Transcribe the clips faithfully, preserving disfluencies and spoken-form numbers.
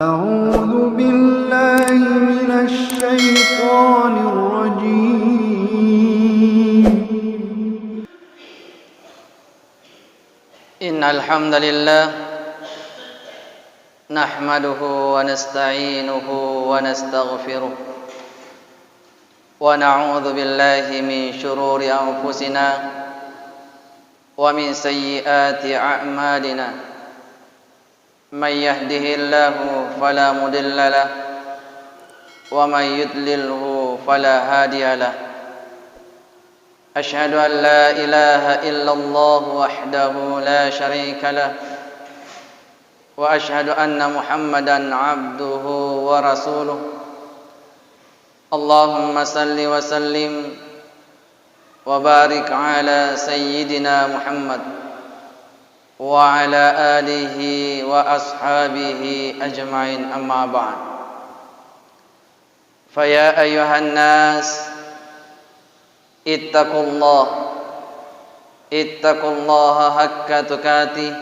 أعوذ بالله من الشيطان الرجيم. إن الحمد لله نحمده ونستعينه ونستغفره ونعوذ بالله من شرور أنفسنا ومن سيئات أعمالنا. من يهده الله فلا مضل له ومن يضلله فلا هادي له. أشهد أن لا إله إلا الله وحده لا شريك له وأشهد أن محمدا عبده ورسوله. اللهم صل وسلم وبارك على سيدنا محمد وعلى آله وأصحابه أجمعين، أما بعد. فيا أيها الناس، اتقوا الله، اتقوا الله حق تقاته،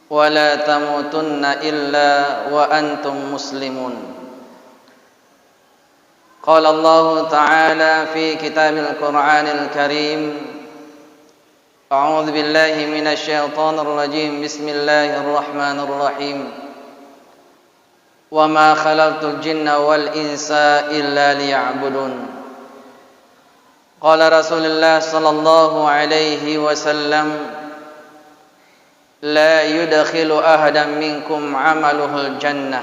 ولا تموتن إلا وأنتم مسلمون. قال الله تعالى في كتاب القرآن الكريم، أعوذ بالله من الشيطان الرجيم. بسم الله الرحمن الرحيم. وما خلقت الجن والإنس إلا ليعبدون. قال رسول الله صلى الله عليه وسلم: لا يدخل أحدا منكم عمله الجنة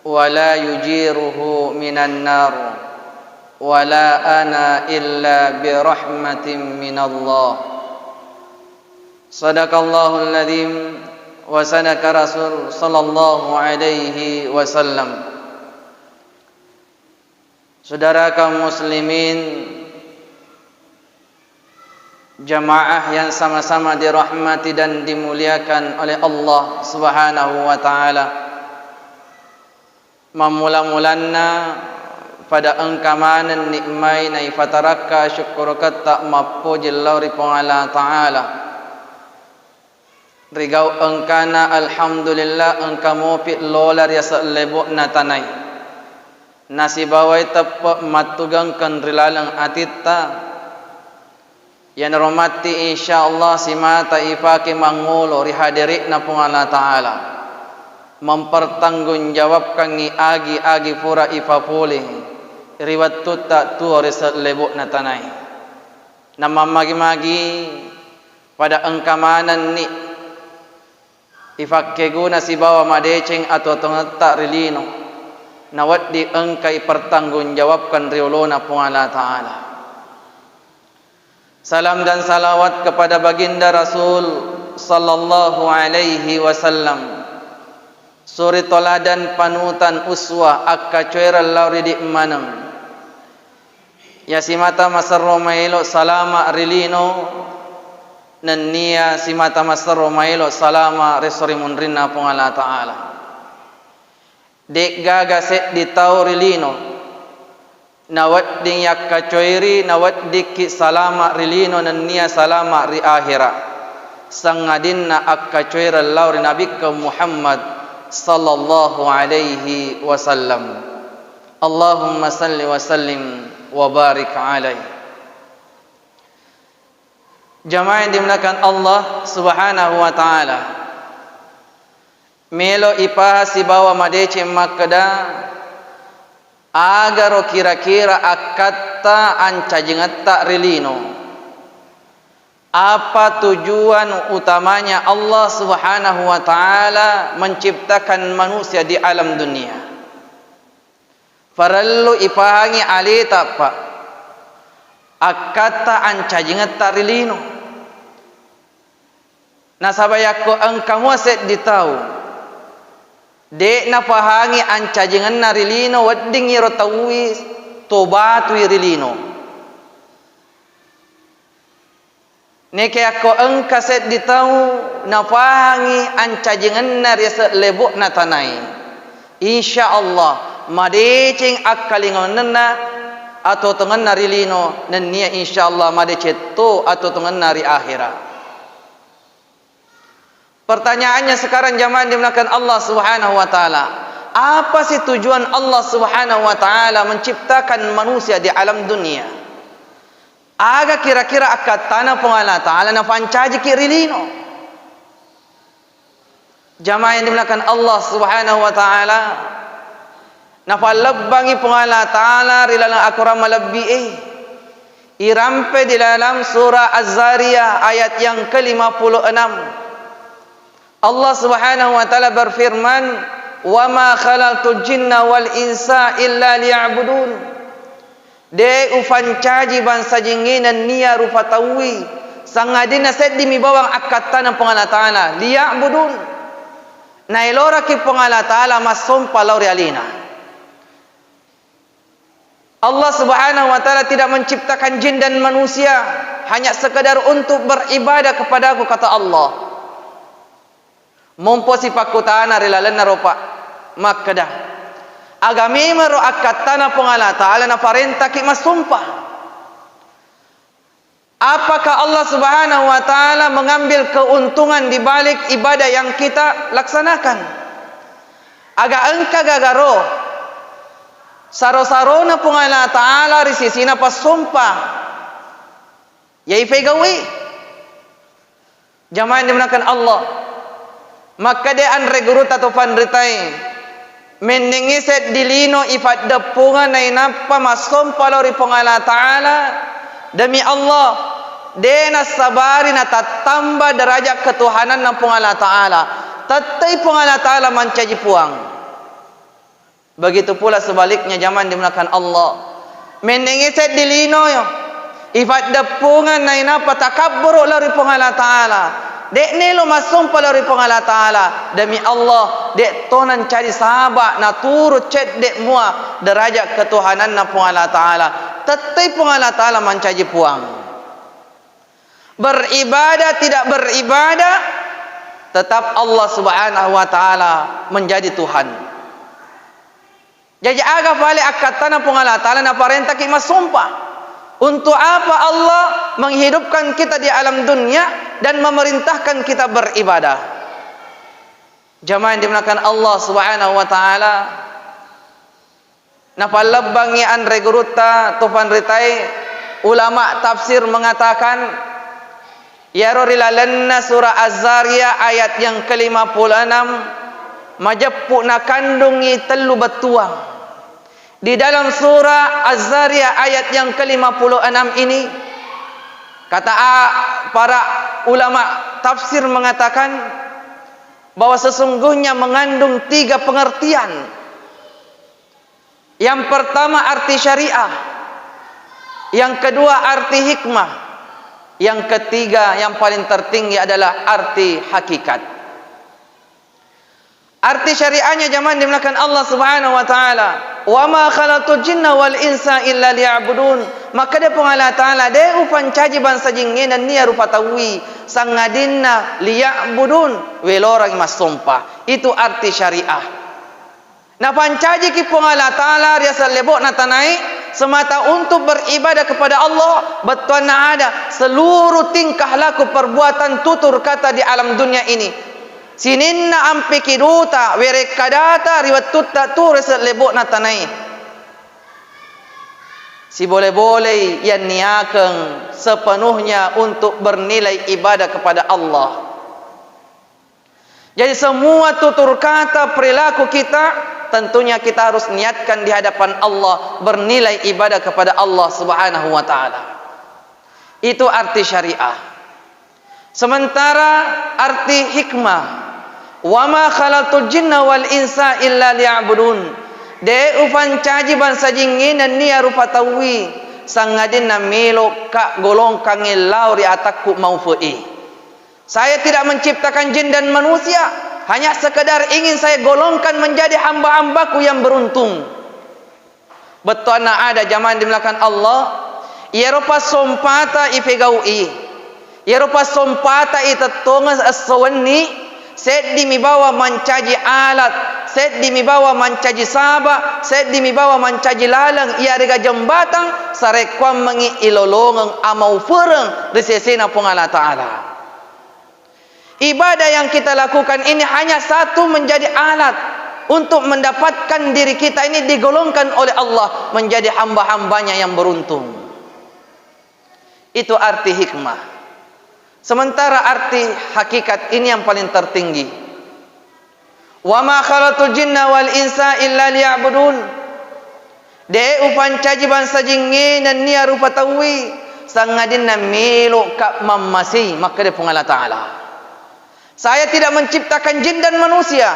ولا يجيره من النار ولا أنا إلا برحمة من الله. صدق الله العظيم وصدق رسول صلى الله عليه وسلم. Saudara kaum muslimin, jamaah yang sama-sama dirahmati dan dimuliakan oleh Allah Subhanahu wa Ta'ala. Mammula-mulanna, pada engka manenni mai naifatarakka syukkuruketta mappoji lao ri Puang Allah Ta'ala. Rigau engkana, alhamdulillah, engka mopi lola ri ase' lebo'na tanae. Nasibawai teppe' mattugengkeng ri laleng atitta. Iyanaro matti, insya Allah, simata ifake mangolo ri haderi'na Puang Allah Ta'ala, mempertanggungjawabkangngi agi-agi pura ifapole ri wettutta tuo ri ase' lebo'na tanae. Namammagi-magi pada engka manenni ifakkeguna sibawa madeceng atuo-tuongetta ri lino, nawedding engka ipertanggungjawabkan ri olona Puang Allah Ta'ala. Salam dan salawat kepada Baginda Rasul sallallahu alaihi wasallam, suri toladan, panutan, uswah, akkacoereng lao ri idi' maneng. Iya simata maserro maelo salama ri lino, nenniya simata maserro maelo salama ri esso ri munrinna Puang Allah Ta'ala. De'gaga seddi tau ri lino nawedding yakkacoeri, naweddikki salama ri lino nenniya salama ri ahera, sangadinna akkacoereng lao ri Nabikka Muhammad sallallahu alaihi wasallam. Allahumma salli wa sallim wa barik alaih. Jamaah yang dimuliakan Allah Subhanahu wa Ta'ala, melo ipahang sibawa madeceng makkeda, agaro kira-kira akkatta ancajingetta ri lino? Apa tujuan utamanya Allah Subhanahu wa Ta'ala menciptakan manusia di alam dunia? Parellu ipahangi aleta, Pak, akkatta ancajingetta ri lino. Nasaba yakko engka mua seddi tau de' napahangi ancajingenna ri lino, wedding iyaro tauwi to batui ri lino. Neke yakko engka seddi tau napahangi ancajingenna ri ase' lebo'na tanae, insya Allah madeceng akkalingaunenna atuo-tuongenna ri lino, nenniya insya Allah madeceng to atuo-tuongenna ri ahera. Pertanyaannya sekarang, jamaah yang dimuliakan Allah Subhanahu wa Ta'ala, apa sih tujuan Allah Subhanahu wa Ta'ala menciptakan manusia di alam dunia? Aga kira-kira akkattana Puang Allah Ta'ala nafancajiki ri lino? Jamaah yang dimuliakan Allah Subhanahu wa Ta'ala, nafallebbangi Puang Allah Ta'ala ri laleng akorang malebbi'e. Irampe di dalam surah Az-Zariyah ayat yang kelima puluh enam. Allah Subhanahu wa Ta'ala berfirman, "Wa ma khalaqtul jinna wal insa illa liya'budun." De ufancaji bangsa jingnge nennia rupa tauwi, sangadinna seddimi bawang akkattana Puang Allah Ta'ala, liya'budun. Naeloraki Puang Allah Ta'ala massompa lao ri alena. Allah Subhanahu wa Ta'ala tidak menciptakan jin dan manusia hanya sekedar untuk beribadah kepada-Ku, kata Allah. Mompo sipakkutana ri lalenna ropa makkeda, aga memero akkattana Puang Allah Ta'ala naparentaki massompa? Apakah Allah Subhanahu wa Ta'ala mengambil keuntungan di balik ibadah yang kita laksanakan? Aga engka gagaro saro-sarona Puang Allah Ta'ala ri sisina passompa? Yai fegaui. Jamaah yang dimuliakan Allah, makkeda anre gurutta to panritae, mennengngi seddi lino ifaddeppungeng nainappa massompa lao ri Puang Allah Ta'ala, demi Allah, de nassabari natattamba derajat ketuhananna Puang Allah Ta'ala. Tettei Puang Allah Ta'ala mancaji Puang. Begitu pula sebaliknya, jamaah yang dimuliakan Allah. Mennengngi seddi lino yo ifaddeppungeng nainappa takabburu lao ri Puang Allah Ta'ala. De'ni lo massompa lao ri Puang Allah Ta'ala. Demi Allah, de to nancari saba' naturu cedde mua derajat ketuhananna Puang Allah Ta'ala. Tettei Puang Allah Ta'ala mancaji Puang. Beribadah tidak beribadah, tetap Allah Subhanahu wa Ta'ala menjadi Tuhan. Jaji, aga fale akkattana Puang Allah Ta'ala naparentaki massompa? Untuk apa Allah menghidupkan kita di alam dunia dan memerintahkan kita beribadah? Jamaah yang dimuliakan Allah Subhanahu wa Ta'ala, napallebbangngi anre gurutta to panritae, ulama tafsir mengatakan, iyaro ri lalenna surah Az-Zariyah ayat yang kelima puluh enam, majeppu nakandungngi tellu bettuang. Di dalam surah Az-Zariyah ayat yang kelima puluh enam ini, kata a-, para ulama tafsir mengatakan bahwa sesungguhnya mengandung tiga pengertian. Yang pertama arti syariah, yang kedua arti hikmah, yang ketiga yang paling tertinggi adalah arti hakikat. Arti syariahnya, jamaah yang dimuliakan Allah Subhanahu wa Ta'ala, "Wa ma khalaqtul jinna wal insa illa liya'budun." Makkeda Puang Allah Ta'ala, de upancaji bangsa jingnge nennia rupa tauwi, sangadinna liya'budun, welorangngi massompa. Itu arti syariah. Napancajiki Puang Allah Ta'ala ri aseng lebo'na tanae semata untuk beribadah kepada Allah, bettuanna ada seluruh tingkah laku perbuatan tutur kata di alam dunia ini. Sininna ampiki duta, werekkadata ri wettutta tu ri aseng lebo'na tanae. Sibole-bolei yanniakeng sepenuhnya untuk bernilai ibadah kepada Allah. Jadi, semua tutur kata, perilaku kita, tentunya kita harus niatkan di hadapan Allah, bernilai ibadah kepada Allah Subhanahu wa Ta'ala. Itu arti syariah. Sementara arti hikmah, "Wa ma khalaqtul jinna wal insa illa liya'budun." De upancaji bangsa jingnge nennia rupa tauwi, sangadinna meloka golongkangngi lao ri atakku maufe'i. Saya tidak menciptakan jin dan manusia, hanya sekedar ingin saya golongkan menjadi hamba-hambaku yang beruntung. Bettuanna ada, jamaah yang dimuliakan Allah, iyaro passompata ipegau'i, iyaro passompata itettongeng esso wenni, seddimi bawang mancaji alat, seddimi bawang mancaji saba', seddimi bawang mancaji laleng, iyarega jembatang, sarekkuammengngi ilolongeng amaufereng ri sesena Puang Allah Ta'ala. Ibadah yang kita lakukan ini hanya satu menjadi alat untuk mendapatkan diri kita ini digolongkan oleh Allah menjadi hamba-hambanya yang beruntung. Itu arti hikmah. Sementara arti hakikat ini yang paling tertinggi. "Wa ma khalaqtul jinna wal insa illa liya'budun." De' upancaji bangsa jingnge nennia rupa tauwi, sangadinna melo'ka mammasei, makkeda Puang Allah Ta'ala. "Saya tidak menciptakan jin dan manusia,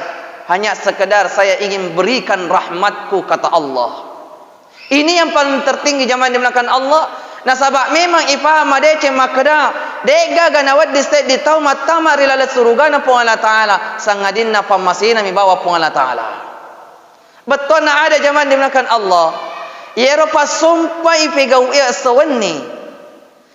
hanya sekedar saya ingin berikan rahmatku," kata Allah. Ini yang paling tertinggi, jamaah yang dimuliakan Allah. Nasaba memang ipaham madeceng makkeda, de'gaga nawedding seddi tau mattama ri laleng surugana Puang Allah Ta'ala, sangadinna pammasena mi bawa Puang Allah Ta'ala. Bettuanna ada, jamaah yang dimuliakan Allah. Iyaro passompa ipegau'i esso wenni.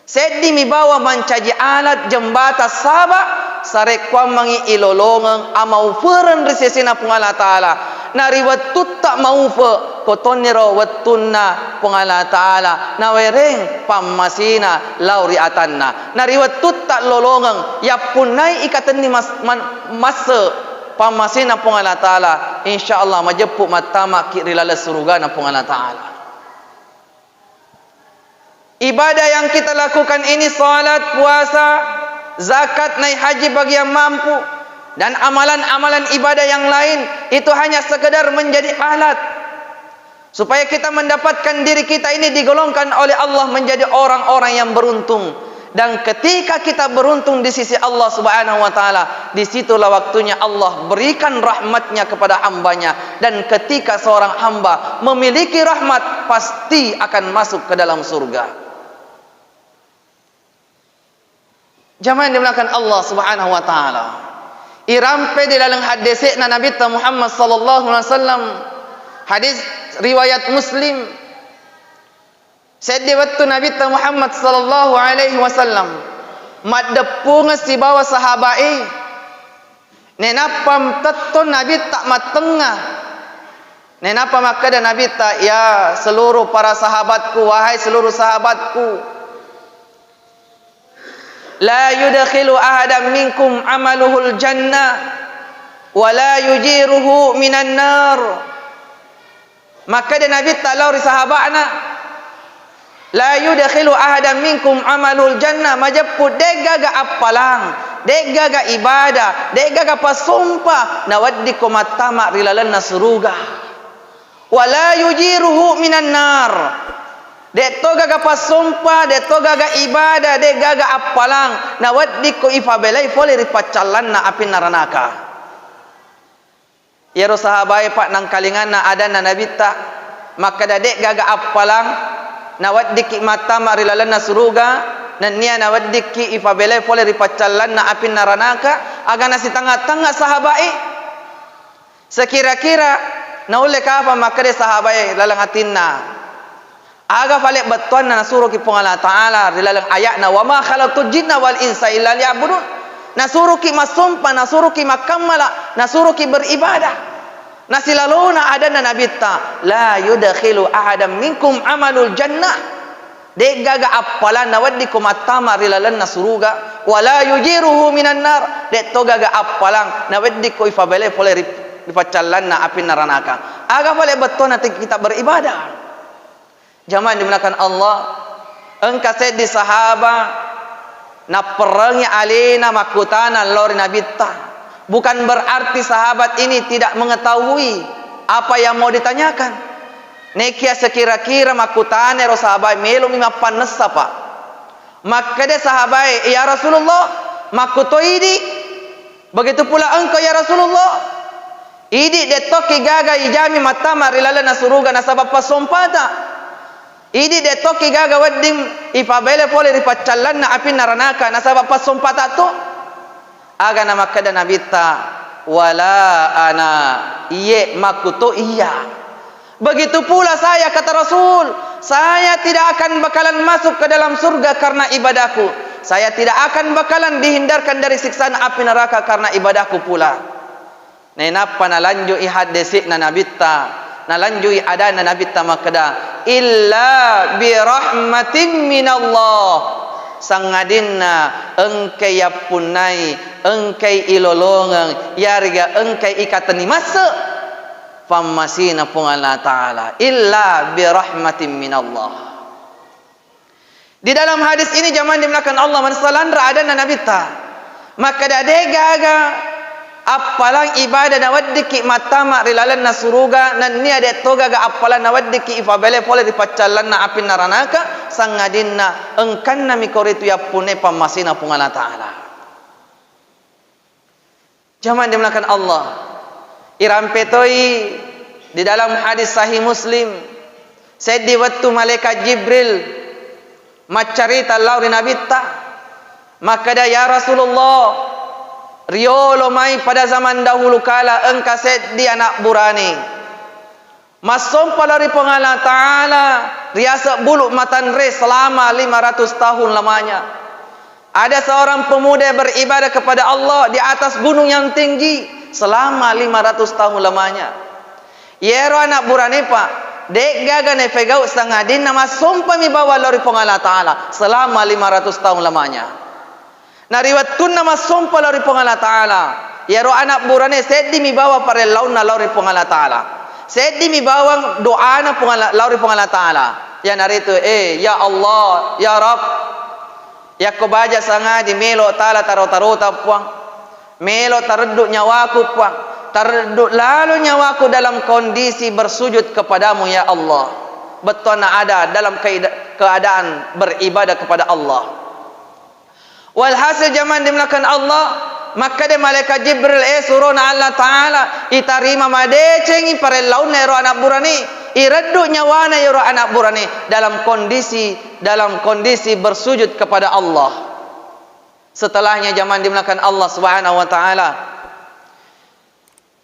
Seddi mi bawa mancaji alat jembatan, saba sarekkuammengngi ilolongeng amaupereng ri sesena Puang Allah Ta'ala. Na ri wettutta maupe, kotonniro wettunna Puang Allah Ta'ala nawereng pammasena lao ri atanna. Na ri wettutta lolongeng, yappunnai ikatenni mas-, man-, masse pammasena Puang Allah Ta'ala, insya Allah majeppu mattamaki ri laleng surugana Puang Allah Ta'ala. Ibadah yang kita lakukan ini, salat, puasa, zakat, naik haji bagi yang mampu, dan amalan-amalan ibadah yang lain, itu hanya sekedar menjadi alat supaya kita mendapatkan diri kita ini digolongkan oleh Allah menjadi orang-orang yang beruntung. Dan ketika kita beruntung di sisi Allah Subhanahu wa Ta'ala, disitulah waktunya Allah berikan rahmatnya kepada hambanya. Dan ketika seorang hamba memiliki rahmat, pasti akan masuk ke dalam surga. Jamaah yang dimuliakan Allah Subhanahu wa Ta'ala, irampe di laleng haddese'na Nabitta Muhammad sallallahu alaihi wasallam, hadis riwayat Muslim. Seddi wettu Nabitta Muhammad sallallahu alaihi wasallam maddeppungeng sibawa sahaba'i, nenappa mtetto Nabitta mattengnga. Nenappa makkeda Nabitta, "Ya seluruh para sahabatku, wahai seluruh sahabatku, la yudkhilu ahadan minkum amaluhul jannah, wa la yujiruhu minan nar." Makkeda Nabitta lao ri sahaba'na, "La yudkhilu ahadan minkum amalul jannah," majeppu de'gaga appalang, de'gaga ibadah, de'gaga passompa naweddikko mattama ri lalenna suruga. "Wa la yujiruhu minan nar." De'to gaga passompa, de'to gaga ibadah, de'gaga appalang naweddikko ifabelai fole ri paccallanna api naranaka. Iyaro sahabae pa'nangkalinganna adanna Nabitta, makkeda, "De'gaga appalang naweddikki mattama ri lalenna suruga, nennia naweddikki ifabelai fole ri paccallanna api naranaka." Aga nasitengnga-tengnga sahabae, sekira-kira naulle kapang makkeda sahabae laleng atinna, Aga fale bettuanna nasuroki Puang Allah Ta'ala ri laleng aya'na, "Wa ma khalaqtul jinna wal insa illa liya'budun." Nasuroki massompa, nasuroki makkammala, nasuroki beribadah. Nasilalona adanna Nabitta, "La yudkhilu ahadan minkum amalul jannah." De'gaga appalang naweddikko mattama ri lalenna suruga, "wa la yujiruhu minan nar." De'to gaga appalang naweddikko ifabelai fole ri, ri paccallanna api naranaka. Aga fale bettuanna te-, kita beribadah. Jamaah yang dimuliakan Allah, engka seddi sahaba napperengi alena makkutana lao ri Nabitta. Bukan berarti sahabat ini tidak mengetahui apa yang mau ditanyakan. Nekia sekira-kira makkutana ero sahabat, melomi mappannessa, Pak. Makkeda sahabae, "Ya Rasulullah, makkutoi idi." Begitu pula engkau, ya Rasulullah, idi de'tokki gaga ijami mattama ri lalenna suruga nasaba passompata. Idi de'tokki gaga wedding ipabele pole ri paccallanna api naranaka nasaba passompata tu. Aga namakkeda Nabitta, "Wala ana, iye makkuto iya." Begitu pula saya, kata Rasul, saya tidak akan bakalan masuk ke dalam surga karena ibadahku. Saya tidak akan bakalan dihindarkan dari siksaan api neraka karena ibadahku pula. Nainappa nalanju'i haddese'na Nabitta, nalanju'i adanna Nabitta makkeda, "Illa bi rahmatin minallah." Sangadinna engka yappunnai engkai ilolongeng, yarega engkai ikatenni masse pammasina Puang Allah Ta'ala, illa birahmatin minallah. Di dalam hadis ini, jamaah dimuliakan Allah, manessa lanra adanna Nabitta. Makkeda, de gaga appalang ibadah naweddikki mattama ri lalenna suruga, nennia de to gaga appalang naweddikki ifabele pole ri paccallanna api naranaka, sangadinna engkannami koritu yappunne pammasina Puang Allah Ta'ala. Jamaah dimuliakan Allah, irampe toi di dalam hadis Sahih Muslim, seddi wettu malaikat Jibril maccarita lao ri Nabitta, makkeda, "Ya Rasulullah, riolo mai pada zaman dahulu kala engka seddi anak burane." Massompa lao ri Puang Allah Ta'ala, riaseng bulu matanre selama lima ratus tahun lamanya. Ada seorang pemuda yang beribadah kepada Allah di atas gunung yang tinggi selama lima ratus tahun lamanya. Yero anak burane, Pak, de gaga nafegau sangadinna massompami bawang lao ri Puang Allah Ta'ala selama lima ratus tahun lamanya. Na ri wettunna massompa lao ri Puang Allah Ta'ala, iyaro anak burane seddimi bawang parellaunna lao ri Puang Allah Ta'ala. Seddimi bawang doana Puang Allah, lao ri Puang Allah Ta'ala. Iyanaritu, eh, ya Allah, ya Rabb, yakko baja sangadi melo tala taro-tarota, Puang. Melo tareddu nyawaku, Puang. Tareddu lalo nyawaku dalam kondisi bersujud kepadamu, ya Allah. Bettuanna ada dalam keida-, keadaan beribadah kepada Allah. Walhasil, jamaah dimuliakan Allah, makkeda malaikat Jibril, eh, surona Allah Ta'ala, itarima madecengi parellaunna ero anak burane, ireddu nyawana ero anak burane dalam kondisi, dalam kondisi bersujud kepada Allah. Setelahnya, jamaah dimuliakan Allah Subhanahu wa Ta'ala,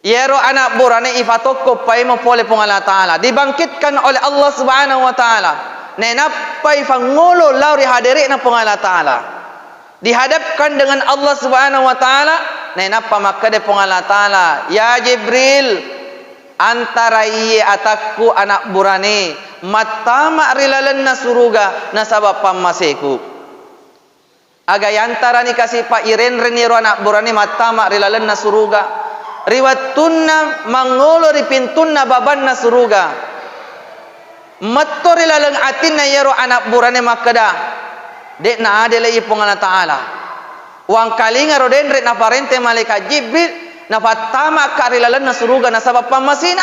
Iyaro anak burane ifatokko paimo pole Puang Allah Ta'ala, dibangkitkan oleh Allah Subhanahu wa Ta'ala, nainappai fangngolo lao ri hadere'na Puang Allah Ta'ala. Dihadapkan dengan Allah Subhanahu wa Ta'ala, nainappa makkeda Puang Allah Ta'ala, "Ya Jibril, antarai iye atakku anak burane mattama ri lalenna suruga nasaba pammaseku." Aga yantarani kasi, Pak, irenreni ero anak burane mattama ri lalenna suruga. Ri wettunna mangolo ri pintunna babanna suruga, metto ri laleng atinna iyaro anak burane makkeda, "De'na adele i Puang Allah Ta'ala. Wangkalingaro denre naparente malaikat Jibril, nafattamaka ri lalenna suruga nasaba pammasina.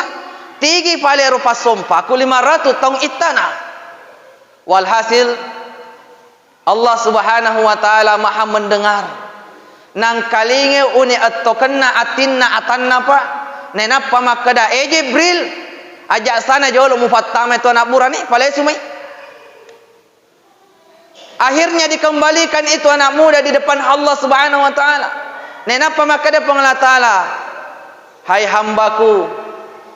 Tigi pale ero passompaku lima ratu taung ittana." Walhasil, Allah Subhanahu wa Ta'ala Maha Mendengar. Nangkalingai uni ettokenna atinna atanna, Pak. Nainappa makkeda, "Eh, Jibril, aja sana jolo mufattamai tu anak burane, palesu mai." Akhirnya dikembalikan itu anak muda di depan Allah Subhanahu wa Ta'ala. Nainappa makkeda Puang Allah Ta'ala, "Hai hambaku,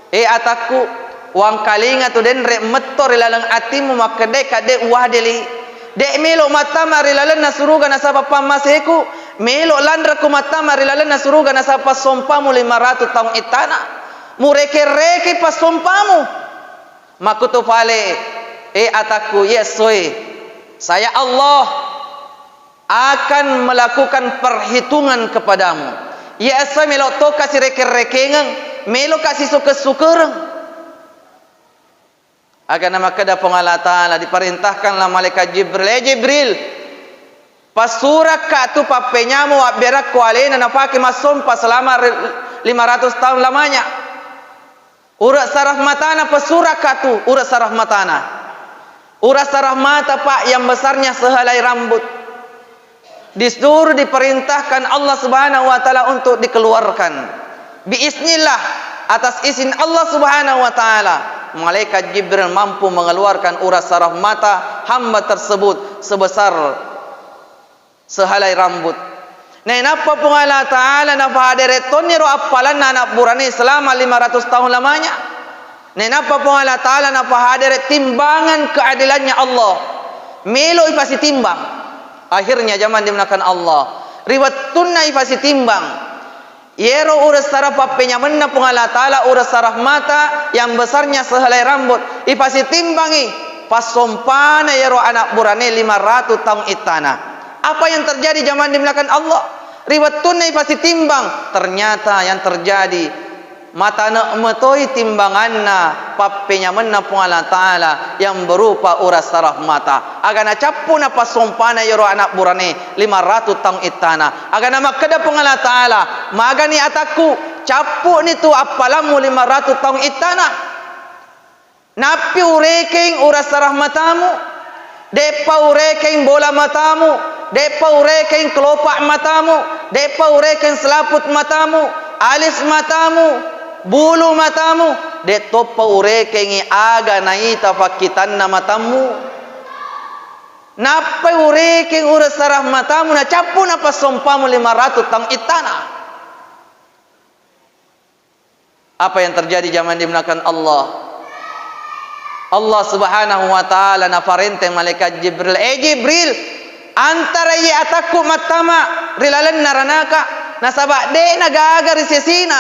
eh atakku, wangkalinga tu denre metto ri laleng atimmu makkedai kadde uwadeli. De melo mattama ri lalenna suruga nasaba pammaseku, melo lanreku mattama ri lalenna suruga nasaba passompamu lima ratu taung ittana. Mureke-reke passompamu." Makkutu pale, eh atakku, iya essoe, saya Allah akan melakukan perhitungan kepadamu. Iya essoe melo toka sireke-rekengeng, meloka sisuke-sukereng. Aga namakkeda Puang Allah Ta'ala, diperintahkanlah malaikat Jibril, "Eh Jibril, passurakka tu pappenyamu wabberakku alena napake massompa selama ri-, lima ratus tahun lamanya." Ura saraf matana passurakka tu, ura saraf matana. Ura saraf mata, Pak, yang besarnya sehelai rambut. Disuruh, diperintahkan Allah Subhanahu wa Ta'ala untuk dikeluarkan. Biiznillah, atas izin Allah Subhanahu wa Ta'ala, malaikat Jibril mampu mengeluarkan ura saraf mata hamba tersebut sebesar sehelai rambut. Nainappa Puang Allah Ta'ala nafahadere tonniro appalanna anak burane selama lima ratus tahun lamanya. Nainappa Puang Allah Ta'ala nafahadere timbangan keadilannya Allah. Melo ifasitimbang. Akhirnya, jamaah dimuliakan Allah, ri wettunna ifasitimbang, iyero ura saraf pappenyamenna Puang Allah Ta'ala, ura saraf mata yang besarnya sehelai rambut, ifasitimbangi passompana iyero anak burane lima ratu taung ittana. Apa yang terjadi, jamaah dimuliakan Allah? Ri wettunna ipasitimbang, ternyata yang terjadi, matane' metoi timbanganna pappenyamenna Puang Allah Ta'ala yang berupa urasa rahmata. Aga nacappu napassompana iyaro ana' burane lima ratu taung ittana. Aga namakkeda Puang Allah Ta'ala, "Magani atakku, cappu'ni tu appalammu lima ratu taung ittana." Nappi urekeng urasa rahmatamu, de'pa urekeng bola matamu, de'pa urekeng kelopak matamu, de'pa urekeng selaput matamu, alis matamu, bulu matamu, de' toppa urekengi aga naita fakkitanna matammu. Nappai urekeng urasa rahmatamu, nacappu napassompamu lima ratu taung ittana. Apa yang terjadi, jamaah dimuliakan Allah? Allah Subhanahu wa Ta'ala naparenteng malaikat Jibril, "Eh Jibril, antarai atakku mattama ri lalenna ranaka, nasaba de'na gaga ri sesina."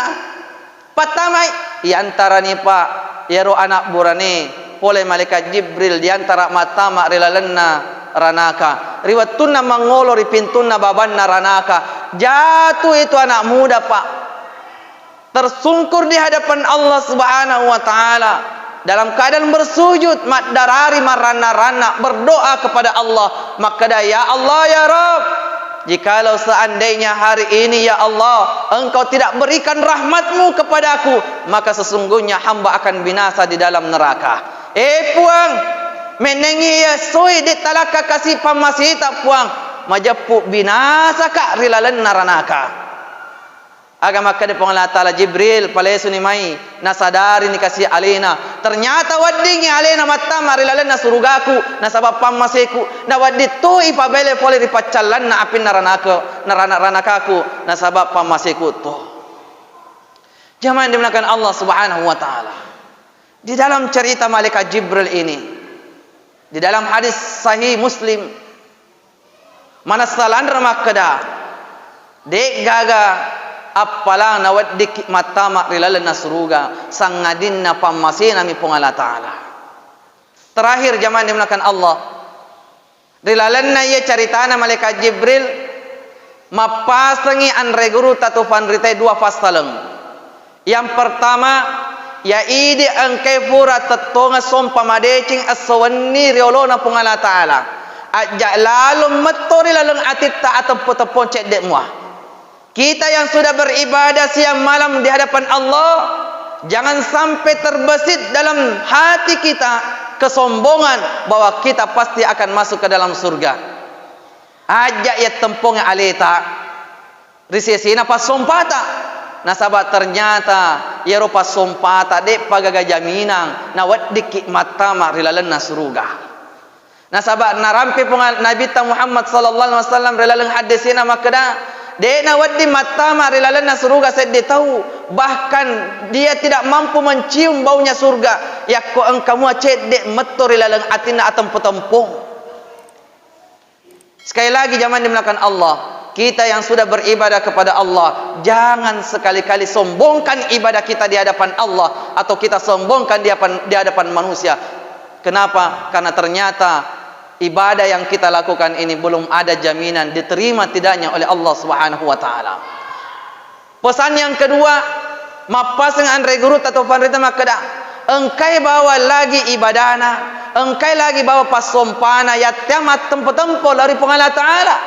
Pattamai, iantarani, Pak, iyaro ana' burane pole malaikat Jibril diantara mattama ri lalenna ranaka. Ri wettunna mangolo ri pintunna babanna ranaka, jatu itu anak muda, Pak. Tersungkur di hadapan Allah Subhanahu wa Ta'ala dalam keadaan bersujud, maddarari, maranna-ranna, berdoa kepada Allah, makkeda, "Ya Allah, ya Rabb, jikalau seandainya hari ini, ya Allah, Engkau tidak berikan rahmat-Mu kepadaku, maka sesungguhnya hamba akan binasa di dalam neraka." Eh Puang, mennengngi iya soi de' talakka kasi pammaseta, Puang, majeppu binasaka ri lalenna ranaka. Aga makkeda Puang Allah Ta'ala, "Jibril, palesuni mai." Nasadarini kasi alena. Ternyata weddingngi alena mattama ri lalenna surugaku, nasaba pammaseku. Nawedding tu ipabele pole ri paccallanna apinna ranaka, narana-, ranakaku, nasaba pammaseku tu. Jamaah yang dimuliakan Allah Subhanahu wa Ta'ala. Di dalam cerita malaikat Jibril ini, di dalam hadis sahih Muslim, manessa lanre makkeda, de'gaga appalang naweddikki mattama ri lalenna suruga, sangadinna pammasenami Puang Allah Ta'ala. Terakhir, jamaah yang dimuliakan Allah, ri lalenna iya caritana malaikat Jibril, mappasengngi anre guru tatufanritae dua passaleng. Yang pertama, ya idi engkai fura tettongeng sompa madeceng esso wenni ri olona Puang Allah Ta'ala. Ajja lalong metto ri laleng atitta ateppo-teppong cedde mua. Kita yang sudah beribadah siang malam di hadapan Allah, jangan sampai terbesit dalam hati kita kesombongan bahwa kita pasti akan masuk ke dalam surga. Ajja iya tempongnge aleta ri sesena passompata, nasaba ternyata iyaro passompata de'pa gaga jaminang naweddikki mattama ri lalenna suruga. Nasaba narampe Puang Nabitta Muhammad sallallahu alaihi wasallam ri laleng hadisena makkeda, de'na wedding mattama ri lalenna suruga seddi tau, bahkan dia tidak mampu mencium baunya surga yakko engka mua cedde metto ri laleng atinna atempo-tempong. Sekali lagi, jamaah dimuliakan Allah, kita yang sudah beribadah kepada Allah, jangan sekali-kali sombongkan ibadah kita di hadapan Allah atau kita sombongkan di hadapan, di hadapan manusia. Kenapa? Karena ternyata ibadah yang kita lakukan ini belum ada jaminan diterima tidaknya oleh Allah Subhanahu wa Ta'ala. Pesan yang kedua, mappaseng anre gurutta to fanrita makkeda, engkai bawang lagi ibadana, engkai lagi bawang passompana, yattea mattempo-tempo lao ri Puang Allah Ta'ala.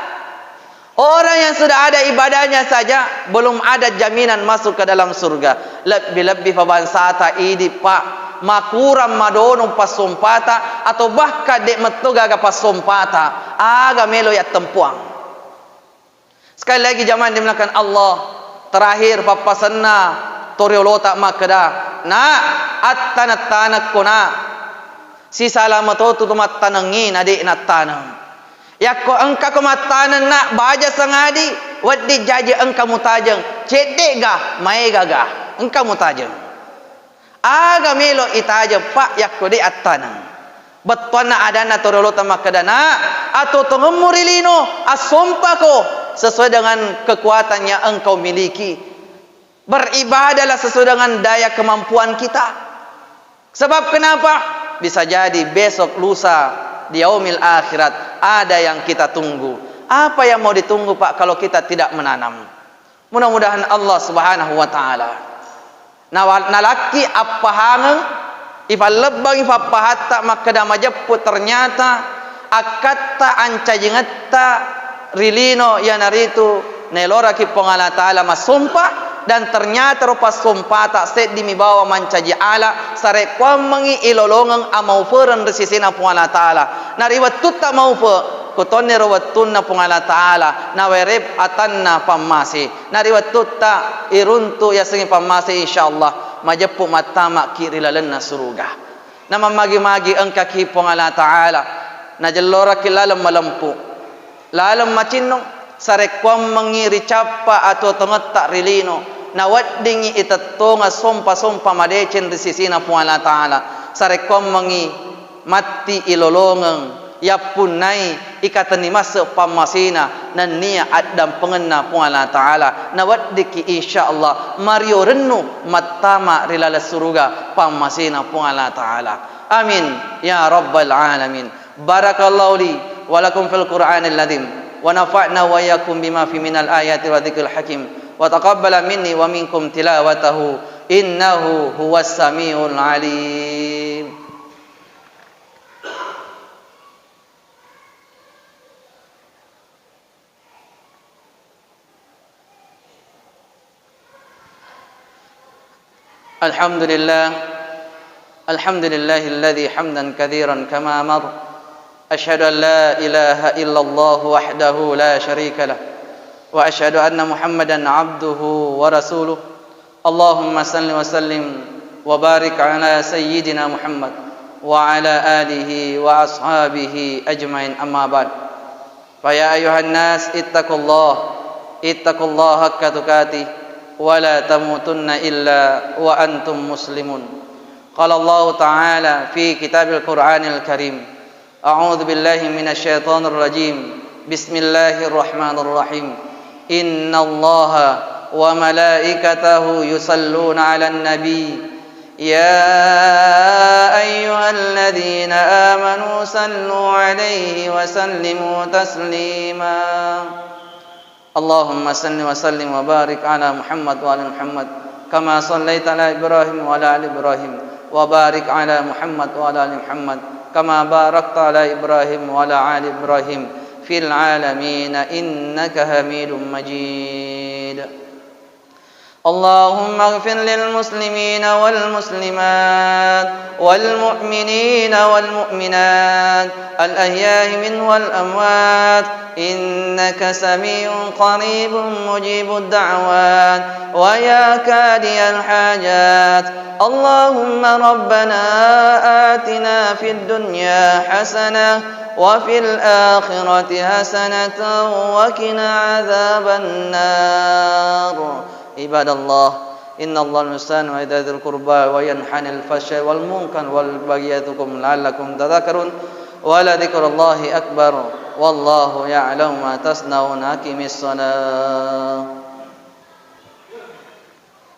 Orang yang sudah ada ibadahnya saja, belum ada jaminan masuk ke dalam surga. Lebbi-lebbi fa bangsata idi, Pak, makurang madonong passompata, atau bahkan de' metto gaga passompata, aga melo yattempuang. Sekali lagi, jamaah dimuliakan Allah, terakhir pappasenna toriolota makkeda, "Nak, attaneng-tanengko, Nak. Sisala matotu tu mattanengngi na de' nattaneng. Yakko engkako mattaneng, Nak, baja sangadi, wedding jaji engka mutajeng, cedde'ga, maegaga, engka mutajeng." Aga melo itajeng, Pak, yakko de' attaneng? Bettuanna adanna toriolota makkeda, "Nak, atuo tongemmu ri lino, assompako sesuai dengan kekuatan yang engkau miliki. Beribadahlah sesuai dengan daya kemampuan kita. Sebab kenapa? Bisa jadi besok lusa di yaumil akhirat ada yang kita tunggu." Apa yang mau ditunggu, Pak, kalau kita tidak menanam? Mudah-mudahan Allah Subhanahu wa Ta'ala nawa-, nalakki appahangeng, ifallebbangi fappahatta makkeda majeppu, ternyata akkatta ancajingetta ri lino iyanaritu naeloraki Puang Allah Ta'ala massompa, dan ternyata ro passompata seddimi bawang mancaji ala, sarekkuammengngi ilolongeng amaufereng ri sisina Puang Allah Ta'ala. Na ri wettutta maufe, kutonniro wettunna Puang Allah Ta'ala nawerep atanna pammase. Na ri wettutta iruntu yasengnge pammase, insyaallah majeppu mattamaki ri lalenna suruga. Na mammagi-magi engkaki Puang Allah Ta'ala, najelloraki laleng malempu, laleng macinnong, sarekkuammengngi ricappa atuo tongetta ri lino, naweddingngi itettongeng sompa-sompa madeceng ri sisina Puang Allah Ta'ala, sarekkuammengngi matti ilolongeng, yappunnai ikatenni masse pammasena nennia addampengenna Puang Allah Ta'ala, naweddikki insyaallah mario rennu mattama ri laleng suruga pammasena Puang Allah Ta'ala. Amin ya rabbal alamin. Barakallahu li wa lakum fil Qur'anil azim, wa nafa'na wa iyyakum bima fi minal ayati wa dzikril hakim, wa taqabbala minni wa minkum tilawatahu, innahu huwas samiul alim. الحمد لله. الحمد لله الذي حمدا كثيرا كما أمر. أشهد أن لا إله إلا الله وحده لا شريك له، وأشهد أن محمدا عبده ورسوله. اللهم صل وسلم وبارك على سيدنا محمد وعلى آله وأصحابه أجمعين، أما بعد. فيا أيها الناس، اتقوا الله، اتقوا الله حق تقاته، ولا تموتن إلا وأنتم مسلمون. قال الله تعالى في كتاب القرآن الكريم: أعوذ بالله من الشيطان الرجيم. بسم الله الرحمن الرحيم. إن الله وملائكته يصلون على النبي، يا أيها الذين آمنوا صلوا عليه وسلموا تسليما. اللهم صل وسلم وبارك على محمد وعلى محمد، كما صليت على إبراهيم وعلى آل إبراهيم، وبارك على محمد وعلى آل محمد، كما باركت على إبراهيم وعلى آل إبراهيم في العالمين إنك حميد مجيد. اللهم اغفر للمسلمين والمسلمات والمؤمنين والمؤمنات الأحياء منهم والأموات، إنك سميع قريب مجيب الدعوات، ويا قاضي الحاجات. اللهم ربنا آتنا في الدنيا حسنة وفي الآخرة حسنة وقنا عذاب النار. عباد الله، إن الله المستعان وإذا ذي القربى وينهى عن الفحشاء والمنكر والبغي يعظكم لعلكم تذكرون. ولذكر الله أكبر. والله يعلم ما تصنعون. أقم الصلاة.